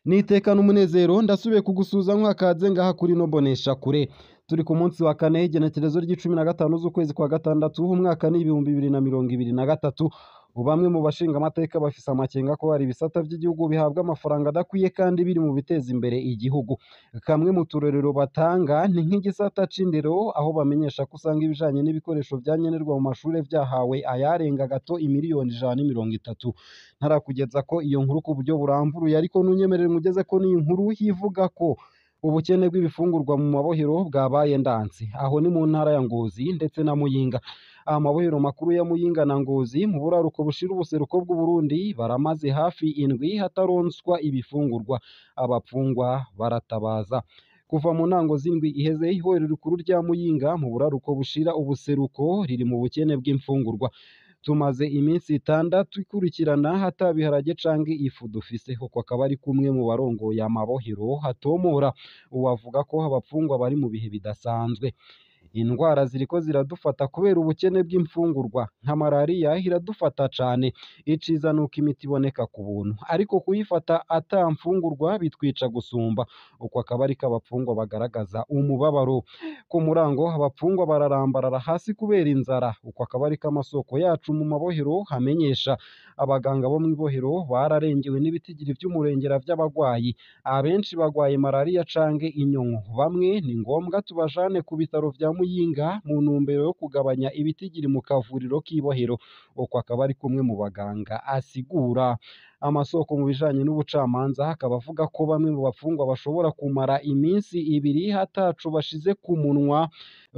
Niteka n'umunezero ndasubiye kugusuza nkakaze ngaha kuri no bonesha kure. Turi ku munsi wa kane, igenekerezo ry'icumi na gatanu z'ukwezi kwa gatandatu, umwaka ni 2023. Bamwe mu bashinga amateka bafise amakenga ko hari ibisata vy'igihugu bihabwa amafaranga adakwiye kandi biri mu biteza imbere igihugu. Kamwe mu turorero batanga ni nk'igisata c'indero, aho bamenyesha ko usanga ibijanye n'ibikoresho vyankenerwa mu mashure vyahawe ayarenga gato imiliyoni 130. Ntarakugeza ko iyo nkuru ku buryo buramvuruye, ariko nunyemerere nkugeze ko n'iyi nkuru ivuga ko ubukene bw'ibifungurwa mu mabohero bwabaye ndansi. Aho ni mu ntara ya Ngozi ndetse na Muyinga. Amabohero makuru ya Muyinga na Ngozi mu buraruko bushira ubuseruko bw'Uburundi baramaze hafi indwi hataronswa ibifungurwa. Abapfungwa baratabaza. Kuva mu ntango z'indwi iheze, ihorero rikuru rya Muyinga mu buraruko bushira ubuseruko riri mu bukene bw'imfungurwa. Tumaze iminsi 6 ikurikirana hatabiharage canke ifu dufise. Uko akaba ari kumwe mu barongoye amabohero hatomora, uwavuga ko abapfungwa bari mu bihe bidasanzwe. Indwara ziriko ziradufata kubera ubukene bw'imfungurwa, nka malariya iradufata cane. Iciza nuko imiti iboneka ku buntu, ariko kuyifata ata mfungurwa bitwica gusumba. Uko akaba ariko abapfungwa bagaragaza umubabaro. Ku murango abapfungwa bararambarara hasi kubera inzara. Uko akaba ariko amasoko yacu mu mabohero hamenyesha. Abaganga bo mw'ibohero bararengewe n'ibitigiri vy'umurengera vy'abagwayi. Abenshi bagwaye malariya canke inyonko. Bamwe ni ngombwa tubajane ku bitaro vya Muyinga mu ntumbero yo kugabanya ibitigiri mu kavuriro k'ibohero. Uko akaba ari kumwe mu baganga asigura. Amasoko mu bijanye n'ubucamanza akaba avuga ko bamwe mu bafungwa bashobora kumara iminsi 2 hataco bashize ku munwa,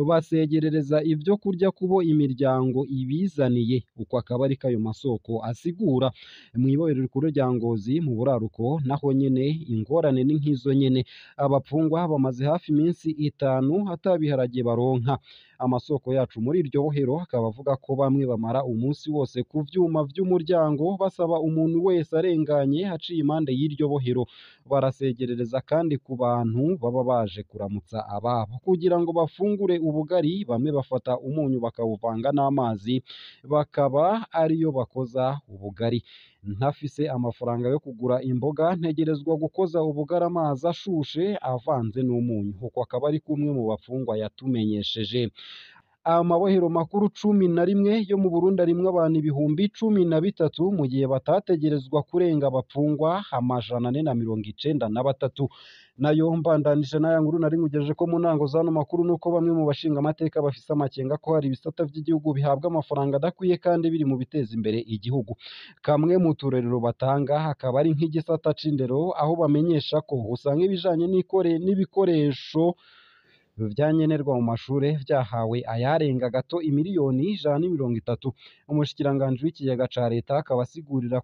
basegerereza ivyo kurya kubo imiryango ibizaniye. Uko akaba ariko ayo masoko asigura. Mw'ibohero rikuru rya Ngozi mu buraruko naho nyene ingorane ni nk'izo nyene. Abapfungwa bamaze hafi iminsi 5 hatabiharage baronka. Amasoko yacu muri iryo bohero akaba avuga ko bamwe bamara umunsi wose ku vyuma vy'umuryango basaba umuntu wese arenganye haciye impande y'iryo bohero. Barasegerereza kandi ku bantu baba baje kuramutsa ababo kugira ngo bafungure ubugari. Bamwe bafata umunyu bakawuvanga n'amazi bakaba ariyo bakoza ubugari. Ntafise amafaranga yo kugura imboga, ntegerezwa gukoza ubugari amazi ashushe avanze n'umunyu. Uko akaba ari kumwe mu bafungwa yatumenyesheje. Amabohero makuru 11 yo mu Burundi arimwo abantu 13,000, mu gihe batategerezwa kurenga abapfungwa 493. Nayo mbandanije n'aya nkuru nari nkugejeje ko mu ntango z'ano makuru, nuko bamwe mu bashinga amateka bafise amakenga ko hari ibisata vy'igihugu bihabwa amafaranga adakwiye kandi biri mu biteza imbere igihugu. Kamwe mu turorero batanga hakaba ari nk'igisata c'indero, aho bamenyesha ko usanga ibijanye n'ibikoresho vyankenerwa mu mashure vyahawe ayarenga gato imiliyoni 130. Umushikiranganji w'ikigega ca leta akaba asigura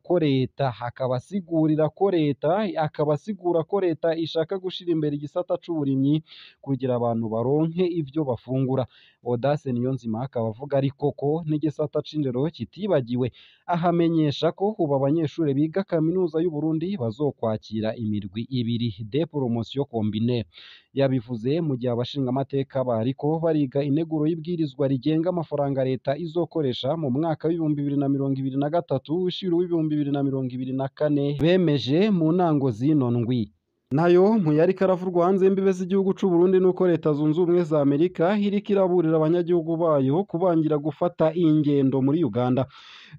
ko leta ishaka gushira imbere igisata c'uburimyi kugira abantu baronke ivyo bafungura. Audace Niyonzima akaba avuga ariko ko n'igisata c'indero kitibagiwe, ahamenyesha ko ubu abanyeshure biga kaminuza y'Uburundi bazokwakira imirwi ibiri, de promotion combinée. Yabivuze mu gihe abashingamateka bariko bariga integuro y'ibwirizwa rigenga amafaranga leta izokoresha mu mwaka w'2023 ushira uw'2024 bemeje mu ntango z'ino ndwi. Nayo mu yariko aravurwa hanze y'imbibe z'igihugu c'u Burundi, nuko Leta Zunze Ubumwe za Amerika iriko iraburira abanyagihugu bayo kubangira gufata ingendo muri Uganda.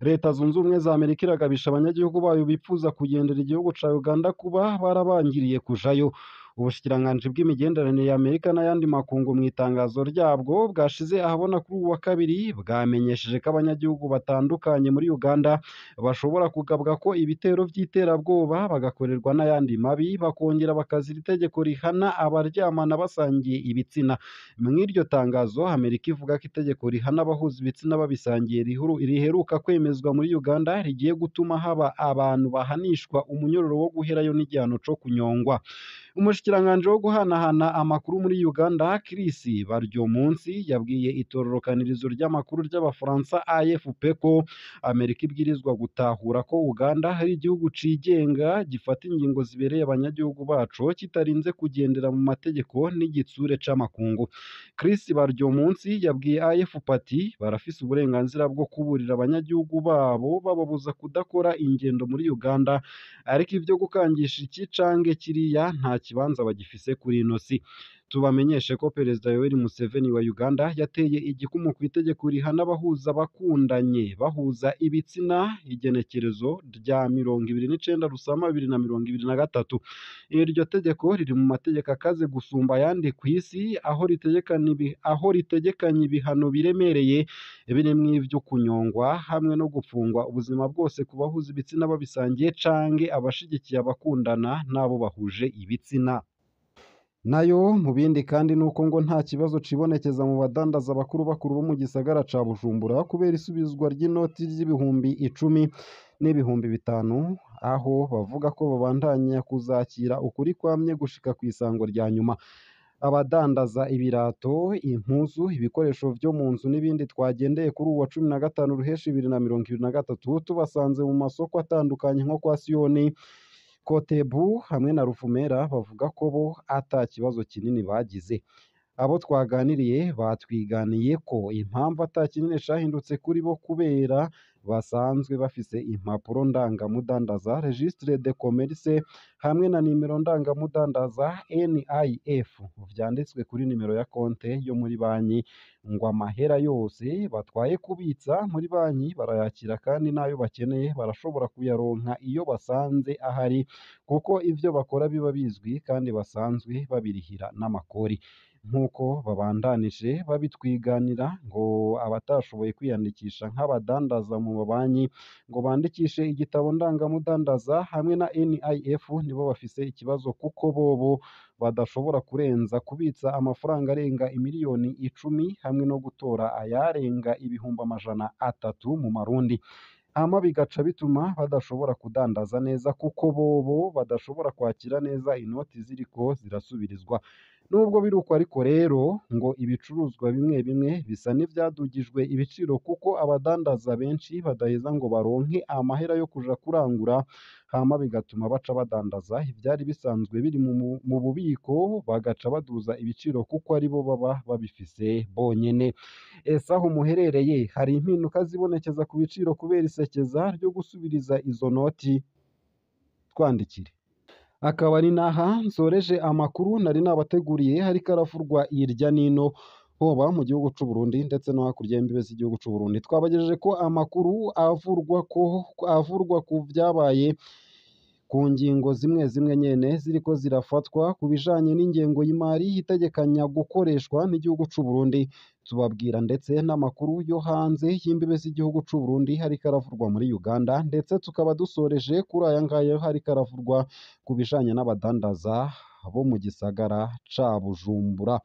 Leta Zunze Ubumwe za Amerika iragabisha abanyagihugu bayo bipfuza kugendera igihugu ca Uganda kuba barabangiriye kujayo. Ubushikiranganji bw'imigenderanire ya Amerika n'ayandi makungu, mu itangazo ryabwo bwashize ahabona kuri uwu wa kabiri, bwamenyesheje ko abanyagihugu batandukanye muri Uganda bashobora kugabwa ko ibitero vy'iterabwoba, bagakorerwa n'ayandi mabi, bakongera bakazira itegeko rihana abaryamana basangiye ibitsina. Mw'iryo tangazo Amerika ivuga ko itegeko rihana abahuza ibitsina babisangiye riheruka kwemezwa muri Uganda rigiye gutuma haba abantu bahanishwa umunyororo wo guherayo n'igihano co kunyongwa. Umushikiranganji wo guhanahana amakuru muri Uganda, Chris Baryomunsi, yabwiye itororokanirizo ry'amakuru ry'Abafaransa AFP ko Amerika ibwirizwa gutahura ko Uganda ari igihugu cigenga gifata ingingo zibereye abanyagihugu baco kitarinze kugendera mu mategeko n'igitsure c'amakungu. Chris Baryomunsi yabwiye AFP ati barafise uburenganzira bwo kuburira abanyagihugu babo bababuza kudakora ingendo muri Uganda, ariko ivyo gukangisha iki canke kiriya nta kibanza bagifise kuri ino si. Tubamenyeshe ko Perezida Yoweri Museveni wa Uganda yateye igikumu ku itegeko rihana abahuza abakundanye bahuza ibitsina igenekerezo rya 29 Rusama 2023. Iryo tegeko riri mu mategeko akaze gusumba ayandi ku isi, aho ritegekanya ibihano biremereye birimwo ivyo kunyongwa hamwe no gupfungwa ubuzima bwose ku bahuza ibitsina babisangiye canke abashigikiye abakundana n'abo bahuje ibitsina. Nayo mu bindi kandi nuko ngo nta kibazo cibonekeza mu badandaza bakuru bakuru bo mu gisagara ca Bujumbura kubera isubizwa ry'inoti ry'ibihumbi 10 n'ibihumbi 5, aho bavuga ko babandanya kuzakira ukuri kwamye gushika kw'isango rya nyuma. Abadandaza ibirato, impuzu, ibikoresho vyo mu nzu n'ibindi twagendeye kuri uwa 15 Ruheshi 2023 tubasanze mu masoko atandukanye nko kwa Siyoni, Kotebu hamwe na Ruvumera, bavuga ko bo ata kibazo kinini bagize. Abo twaganiriye batwiganiye ko impamvu ata kinini cahindutse kuri bo kubera basanzwe bafise impapuro ndangamudandaza registre de commerce hamwe na nimero ndangamudandaza NIF vyanditswe kuri nimero ya konte yo muri banki, ngo amahera yose batwaye kubitsa muri banki barayakira kandi n'ayo bakeneye barashobora kuyaronka iyo basanze ahari, kuko ivyo bakora biba bizwi kandi basanzwe babirihira n'amakori. Nk'uko babandanije babitwiganira, ngo abatashoboye kwiyandikisha nk'abadandaza mu mabanki ngo bandikishe igitabo ndangamudandaza hamwe na NIF nibo bafise ikibazo, kuko bobo badashobora kurenza kubitsa amafaranga arenga imiliyoni 10 hamwe no gutora ayarenga 300,000 mu marundi. Hama bigaca bituma badashobora kudandaza neza kuko bobo badashobora kwakira neza inoti ziriko zirasubirizwa. Nubwo biruko ariko rero ngo ibicuruzwa bimwe bimwe bisa n'ivyadugijwe ibiciro kuko abadandaza benshi badaheza ngo baronke amahera yo kuja kurangura, hama bigatuma baca badandaza ivyari bisanzwe biri mu bubiko bagaca baduza ibiciro kuko aribo baba babifise bonyene. Ese aho muherereye hari impinduka zibonekeza ku biciro kubera isekeza ryo gusubiriza izo noti? Twandikire. Akaba ari naha nsoreje amakuru nari nabateguriye, hariko aravurwa irya nino hoba mu gihugu c'u Burundi ndetse no hakurya y'imbibe z'igihugu c'u Burundi. Twabagejeje ko amakuru avurwa ku vyabaye ku ngingo zimwe zimwe nyene ziriko zirafatwa ku bijanye n'ingengo y'imari itegekanya gukoreshwa n'igihugu c'u Burundi. Tubabwira ndetse n'amakuru yo hanze y'imbibe z'igihugu c'u Burundi hariko aravurwa muri Uganda, ndetse tukaba dusoreje kuri aya ngaya hariko aravurwa ku bijanye n'abadandaza bo mu gisagara ca Bujumbura.